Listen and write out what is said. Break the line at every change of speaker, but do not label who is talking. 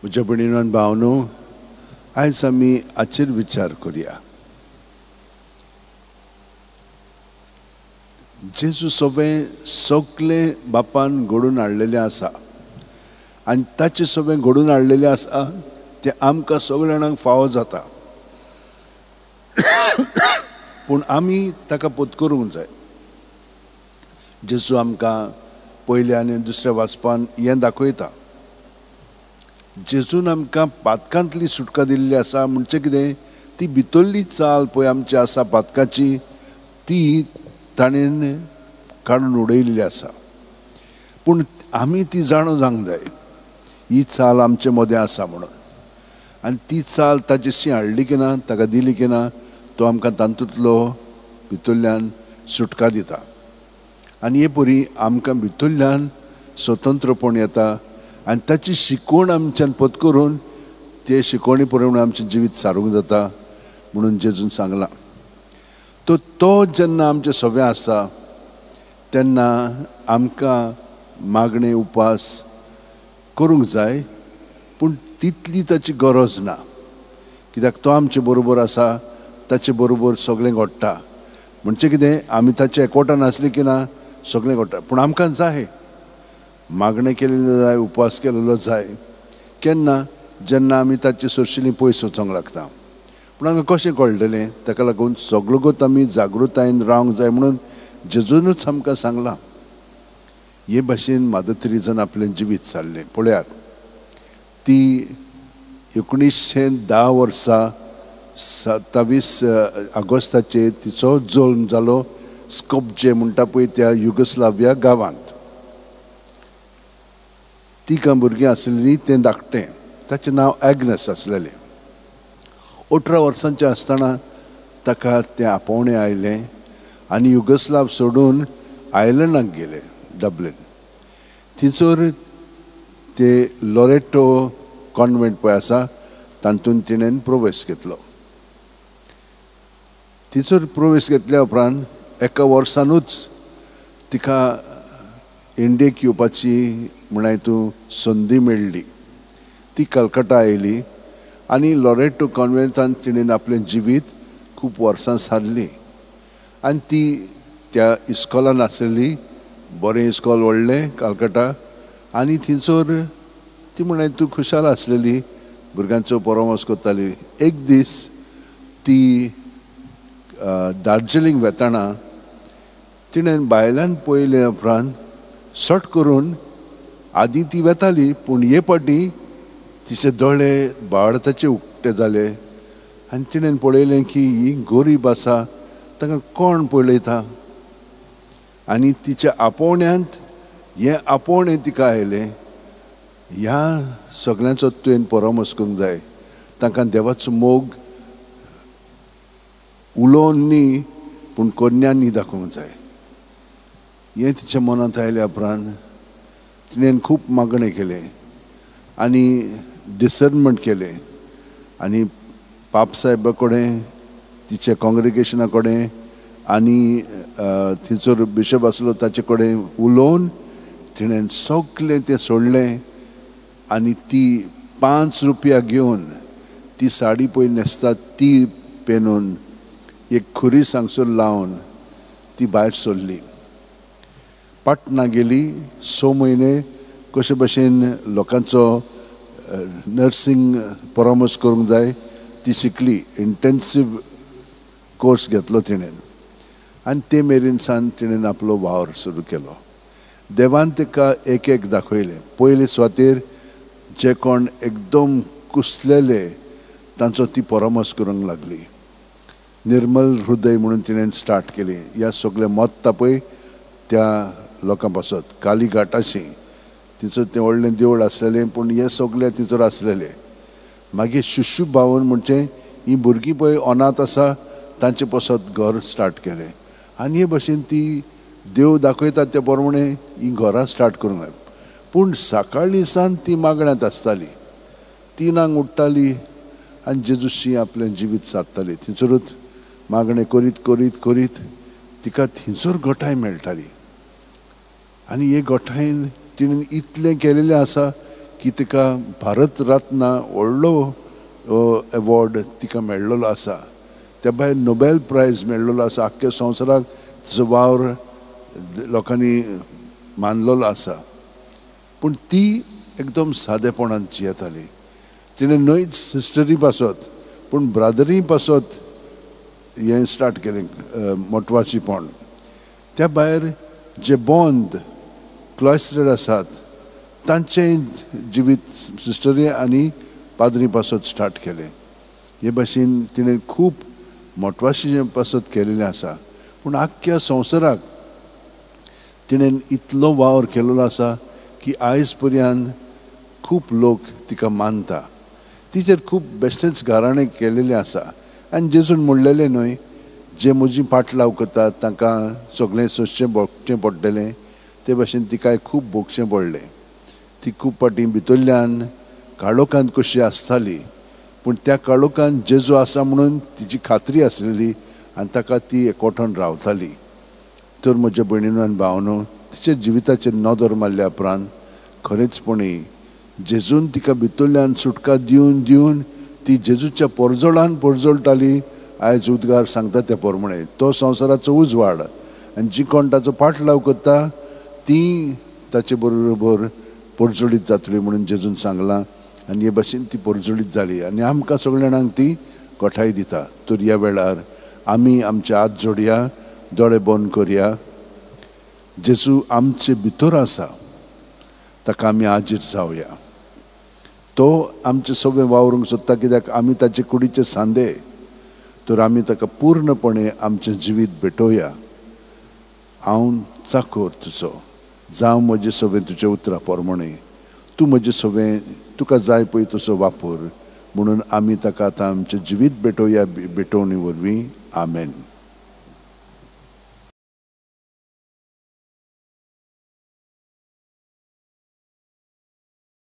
म्हज्या भयणीनो आनी भावनो, आयज आमी हाचेर विचार करुया. जेजू सगळें सगळें बापान घडोवन हाडलेलें आसा आनी ताचें सगळें घडोवन हाडलेलें आसा तें आमकां सगळ्या जाणांक फावो जाता, पूण आमी ताका पत्करूंक जाय. जेजू आमकां पयल्या आनी दुसऱ्या वाचपान हें दाखयता. जेजून आमकां पातकांतली सुटका दिल्ली आसा. म्हणजे कितें, ती भितरली चाल पळय आमची आसा पातकाची, ती ताणें काडून उडयल्ली आसा. पूण आमी ती जाणून जावंक जाय, ही चाल आमचे मदें आसा म्हणून. आनी ती चाल ताचेशी हाडली की ना, ताका दिली की ना, तो आमकां तातूंतलो भितरल्यान सुटका दिता. आनी हे परी आमकां भितरल्यान स्वतंत्रपण येता आनी ताची शिकवण आमच्यान पत्करून ते शिकवणी प्रमाणे आमचें जिवीत सारूंक जाता म्हणून जेजून सांगलां. तो तो जेन्ना आमचें सगळें आसा तेन्ना आमकां मागणें उपास करूंक जाय, पूण तितली ताची गरज ना, कित्याक तो आमचे बरोबर आसा, ताचे बरोबर सगळें घडटा. म्हणजे कितें, आमी ताचे एकवटान आसली की ना सगळें घडटा. पूण आमकां जाय मागणें केलेलें जाय, उपास केलेलो जाय. केन्ना, जेन्ना आमी ताचे सरशिलीं पयस वचोंक लागता. पूण आमकां कशें कळटलें, ताका लागून सगळो गोत आमी जागृतायेन रावंक जाय म्हणून जेजूनच आमकां सांगलां. हे भाशेन मादर तेरेजान आपलें जिवीत सारलें. पळयात, ती 1910 वर्सा 27 ऑगस्टाचेर तिचो जल्म जालो स्कोपजे म्हणटा पळय त्या युगोस्लाविया गांवांत. तिका भुरगीं आसलेलीं तें धाकटें, ताचें नांव एग्नेस आसलेलें. 18 वर्सांचें आसतना ताका तें आपोवणें आयलें आनी युगोस्लाव सोडून आयर्लंडाक गेलें, डब्लिन. थंयसर ते लोरेटो कॉन्वेंट पळय आसा तातूंत तिणें प्रवेश घेतलो. थंयसर प्रवेश घेतल्या उपरांत एका वर्सानूच तिका इंडियेक येवपाची म्हळ्यार तूं संदी मेळ्ळी. ती कलकत्ता आयली आनी लोरेटो कॉन्वेंटान तिणें आपलें जिवीत खूब वर्सां सारलीं. आनी ती त्या इस्कॉलान आसली, बरें इस्कॉल व्हडलें कलकत्ता. आनी थंयसर ती म्हळ्यार तूं खुशाल आसलेली, भुरग्यांचो परामर्श करताली. एक दीस ती दार्जिलिंग वेताना तिणें बायलान पळयले उपरांत सट करून आदीं ती वेताली, पूण हे फावटी तिचे दोळे बाळताचे उक्ते जाले आनी तिणें पळयलें की ही गरीब आसा, तांकां कोण पळयता. आनी तिच्या आपोवण्यांत हें आपोवणें तिका आयलें, ह्या सगळ्यांचो तुवें परामर्श करूंक जाय, तांकां देवाचो मोग उलोवन न्ही पूण करण्यांनी दाखोवंक जाय. हें तिच्या मनांत आयल्या उपरांत तिणें खूब मागणें केलें आनी डिसर्नमेंट केलें आनी पापसाहेबा कडेन, तिच्या काँग्रेगेशना कडेन आनी थंयसर बिशप आसलो ताचे कडेन उलोवन तिणें सगळें तें सोडलें. आनी ती 5 रुपया घेवन ती साडी पळय न्हेसता ती पेनून एक खुरी सांगसर लावन ती भायर सरली. पाटणा गेली. 6 म्हयने कशे भशेन लोकांचो नर्सिंग परामर्श करूंक जाय ती शिकली, इंटेन्सीव कोर्स घेतलो तिणें. आनी ते मेरेन सान तिणें आपलो वावर सुरू केलो. देवान ताका एक एक दाखयलें. पयले सुवातेर जे कोण एकदम कुसलेले तांचो ती परामर्श करूंक लागली. निर्मल हृदय म्हणून तिणें स्टार्ट केली. ह्या सगळें मत्ता पळय त्या लोकां पासत कालीघाटाशी तिचो तें व्हडलें देवूळ आसलेलें, पूण हें सगळें तिचोर आसलेलें. मागीर शिशू भावन म्हणजे हीं भुरगीं पळय अनाथ आसा तांचे पासत घर स्टार्ट केलें. आनी हे भशेन ती देव दाखयता त्या प्रमाणे हीं घरां स्टार्ट करूंक लागली. पूण सकाळीं सान ती मागण्यांत आसताली, 3 उठ्ठाली आनी जेजूशी आपलें जिवीत सादताली. थंयसरूच मागणें करीत करीत करीत तिका थंयसर घटाय मेळटाली. आनी हे घटायेन तिणें इतलें केलेलें आसा की तिका भारत रत्न व्हडलो एवॉर्ड तिका मेळ्ळलो आसा. त्या भायर नोबेल प्रायज मेळ्ळलो आसा. आख्ख्या संवसाराक तिचो वावर लोकांनी मानलेलो आसा. पूण ती एकदम सादेपणान जियेताली. तिणें न्हयच सिस्टरी पासत पूण ब्रादरी पासत हें स्टार्ट केलें मोटवाचीपण. त्या भायर जे बॉंद क्लॉयस्टर आसात तांचें जिवीत सिस्टरी आनी पाद्री पासत स्टार्ट केलें. हे भाशेन तिणें खूब मोटवाशी पासत केलेलें आसा. पूण आख्ख्या संवसाराक तिणें इतलो वावर केलेलो आसा की आयज पर्यंत खूब लोक तिका मानता. तिचेर खूब बेश्टेच घराणें केलेलें आसा. आनी जेजून म्हणलेलें न्हय, जे म्हजी पाटलाव करतात तांकां सगळें सोंसचें भोगचें पडटलें. ते भाशेन तिकाय खूब भोगचें पडलें. ती खूब फावटी भितरल्यान काळोखांत कशी आसताली, पूण त्या काळोखांत जेजू आसा म्हणून तिची खात्री आसलेली आनी ताका ती एकवटून रावताली. तर म्हज्या भयणीनो आनी भावनो, तिच्या जिविताचेर नदर मारल्या उपरांत खरेंचपणी जेजून तिका भितरल्यान सुटका दिवन दिवन ती जेजूच्या परजळान परजळटाली. आयज उद्गार सांगता त्या प्रमाणे तो संवसाराचो उजवाड आनी जी कोण ताचो पाटलाव करता ती ताचे बरोबर परजळीत जातली म्हणून जेजून सांगलां. आनी हे भाशेन ती परजळीत जाली आनी आमकां सगळ्या जाणांक ती गोठाय दिता. तर ह्या वेळार आमी आमचे हात जोडया, दोळे बंद करया. जेजू आमचे भितर आसा, ताका आमी हाजीर जावया. तो आमचे सगळें वावरूंक सोदता कित्याक आमी ताचे कुडीचे सांदे. तर आमी ताका पूर्णपणे आमचें जिवीत भेटोवया. हांव चाकोर तुजो, जावं म्हजें सगळें तुज्या उतरा प्रमाणे, तूं म्हजें सगळें तुका जाय पळय तसो वापर म्हणून आमी ताका आतां आमचें जिवीत भेटोवया भेटवणी वरवीं. आमेन.